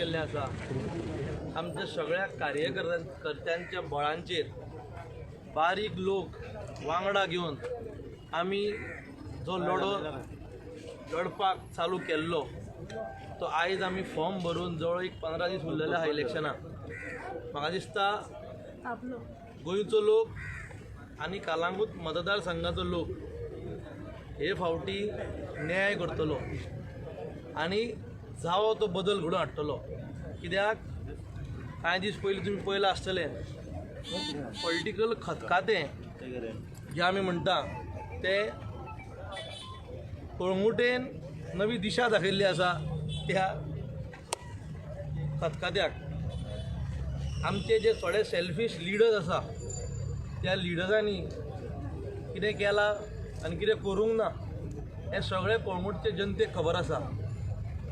केल्लें आसा. आमच्या सगळ्या कार्यकर्त्यांच्या बळांचेर बारीक लोक वांगडा घेवन आमी जो लढो लढपाक चालू केल्लो तो आयज आमी फॉर्म भरून जवळ एक 15 दीस उरलेले आहा इलेक्शनाक. म्हाका दिसता गोंयचो लोक आनी कलांगूट मतदारसंघाचो लोक हे फावटी न्याय करतलो आनी जावो तो बदल घडोवन हाडटलो. कित्याक कांय दीस पयलीं तुमी पळयलां आसतलें, पॉलिटिकल खतखातें जें आमी म्हणटा ते कळंगुटेन नवी दिशा दाखयल्ली आसा. त्या खतखत्याक आमचे जे थोडे सेल्फीश लिडर्स आसा त्या लिडर्सांनी कितें केलां आनी कितें करूंक ना हें सगळें कळंगूटचे जनतेक खबर आसा.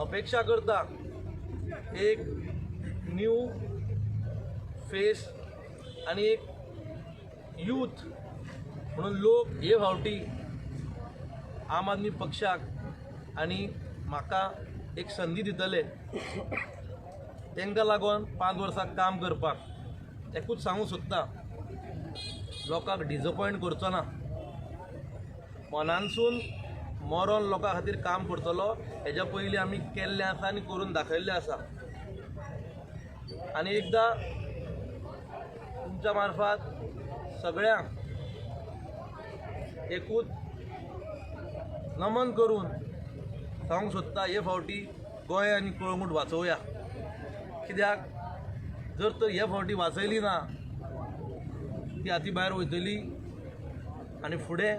अपेक्षा करता एक न्यू फेस आनी एक यूथ म्हणून लोक हे फावटी आम आदमी पक्षाक आनी म्हाका एक संदी दितले तांकां लागून 5 वर्सां काम करपाक. एकूच सांगूंक सोदता, लोकांक डिजपॉयंट करचो ना, मनानसून मरोन लोकां खातीर काम करतलो. हेज्या पयलीं आमी केल्लें आसा आनी करून दाखयल्लें आसा. आनी एकदां तुमच्या मार्फात सगळ्यांक एकूच नमन करून सांगूंक सोदता, हे फावटी गोंय आनी कळंगूट वाचोवया. कित्याक जर तर हे फावटी वाचयली ना ती हाती भायर वयतली आनी फुडें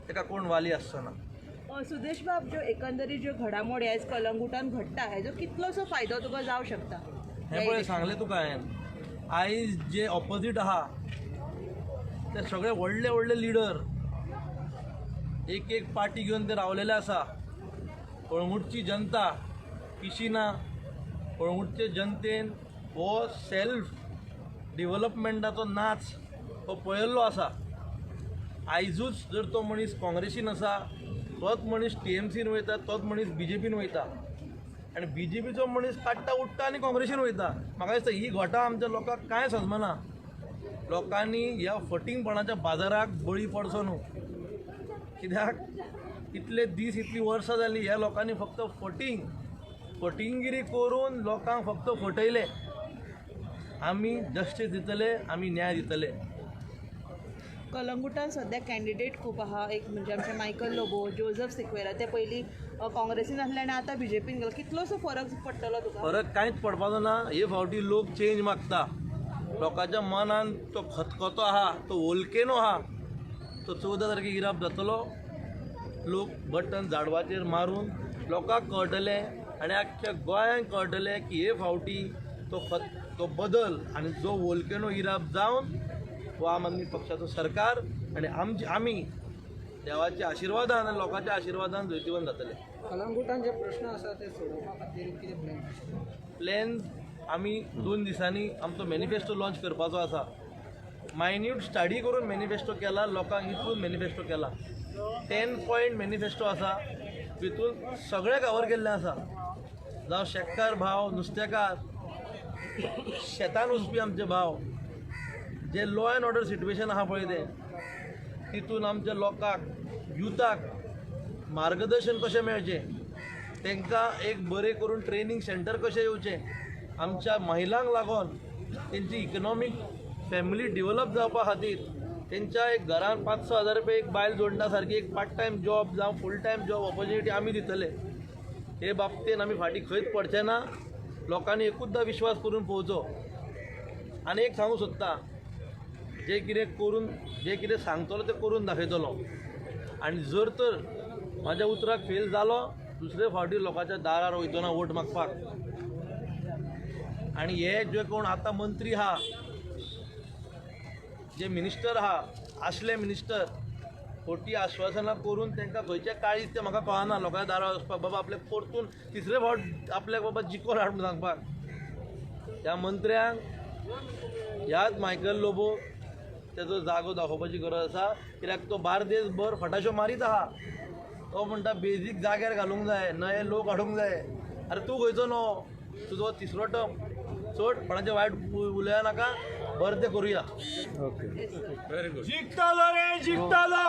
ताका कोण वाली आसचो ना. सुदेश बाब, ज्यो एकंदरीत ज्यो घडामोडी आयज कलंगुटान घडटा हेजो कितलोसो फायदो तुका जावं शकता? हें पळय सांगलें तुका हांवें, आयज जे ऑपोजीट आहा ते सगळे व्हडले व्हडले लिडर एक एक पार्टी घेवन ते रावलेले आसा. कळंगूटची जनता पिशी ना. कळंगूटचे जनतेन हो सेल्फ डिवलपमेंटाचो नाच हो पळयल्लो आसा. आयजूच जर तो मनीस काँग्रेसीन आसा तोच मनीस टीएमसीन वयता, तोच मनीस बीजेपीन वयता आनी बीजेपीचो मनीस काडटा उडटा आनी काँग्रेसीन वयता. म्हाका दिसता ही घोटां आमच्या लोकांक कांय सजमना. लोकांनी ह्या फटींगपणाच्या बाजाराक बळी पडचो न्हू. कित्याक इतले दीस इतलीं वर्सां जालीं ह्या लोकांनी फक्त फटिंगिरी करून लोकांक फक्त फटयले. आमी जस्टीस दितले, आमी न्याय दितले. कलंगुटान सद्या कॅन्डिडेट खूब आहा. एक म्हणजे आमचे मायकल लोबो, जोजफ सिक्वेरा, ते पयलीं काँग्रेसीन आसले आनी आतां बीजेपीन गेलो. कितलोसो फरक पडटलो तुका? फरक कांयच पडपाचो ना. हे फावटी लोक चेंज मागता. लोकांच्या मनान तो खतखतो आहा, तो वोल्केनो आहा, तो 14 तारखेक इराप जातलो. लोक बटन झाडवाचेर मारून लोकांक कळटलें आनी आख्ख्या गोंयांक कळटलें की हे फावटी तो बदल आनी जो वोल्केनो इराप जावन हो आम आदमी पक्षाचो सरकार आनी आमी देवाच्या आशिर्वादान आनी लोकांच्या आशिर्वादान जैतिवंत जातले. कलंगुटान जे प्रश्न आसा ते सोडोवपा खातीर कितें प्लॅन? प्लॅन आमी 2 दिसांनी आमचो मॅनिफेस्टो लॉन्च करपाचो आसा. मायन्यूट स्टडी करून मॅनिफेस्टो केला, लोकांक इतून मॅनिफेस्टो केला. 10 पॉयंट मॅनिफेस्टो आसा, तितून सगळें कवर केल्लें आसा. जावं शेतकार भाव, नुस्तेकार, शेतान वचपी आमचे भाव, जे लॉ एंड ऑर्डर सिट्युएशन आहा पळय तें, तितून आमच्या लोकांक युथाक मार्गदर्शन कशें मेळचें, तांकां एक बरें करून ट्रेनींग सेंटर कशें येवचें, आमच्या महिलांक लागून तेंची इकनॉमीक फॅमिली डिवलप जावपा खातीर तेंच्या एक घरान 5-6 हजार रुपया एक बायल जोडना सारकी एक पार्ट टायम जॉब जावं फूल टायम जॉब ऑपॉर्च्युनिटी आमी दितले. हे बाबतीन आमी फाटीं खंयच पडचे ना. लोकांनी एकूचदा विश्वास करून पळोवचो. आनी एक सांगूंक सोदता, जे कितें करून जे कितें सांगतलो तें करून दाखयतलो. आनी जर तर म्हाज्या उतराक फेल जालो दुसरे फावटी लोकांच्या दारार वयचो ना वोट मागपाक. आनी हे जे कोण आतां मंत्री आहा, जे मिनिस्टर आहा, आसले मिनिस्टर खोटी आश्वासनां करून तांकां खंयचें काळीज तें म्हाका कळना. लोकांच्या दारार वचपाक बाबा आपल्याक परतून तिसरे फावट आपल्याक बाबा जिखोन हाड म्हूण सांगपाक. ह्या मंत्र्यांक ह्याच मायकल लोबो तेजो जागो दाखोवपाची गरज आसा. कित्याक तो बार्देसभर फटाश्यो मारीत आहा. तो म्हणटा बेजीक जाग्यार घालूंक जाय, नये लोक हाडूंक जाय. आरे तूं खंयचो न्हू? तुजो तिसरो टर्म चड कोणाचें वायट उलोवया नाका, बरें तें करुया. ओके. जिखतलो रे, जिखतलो.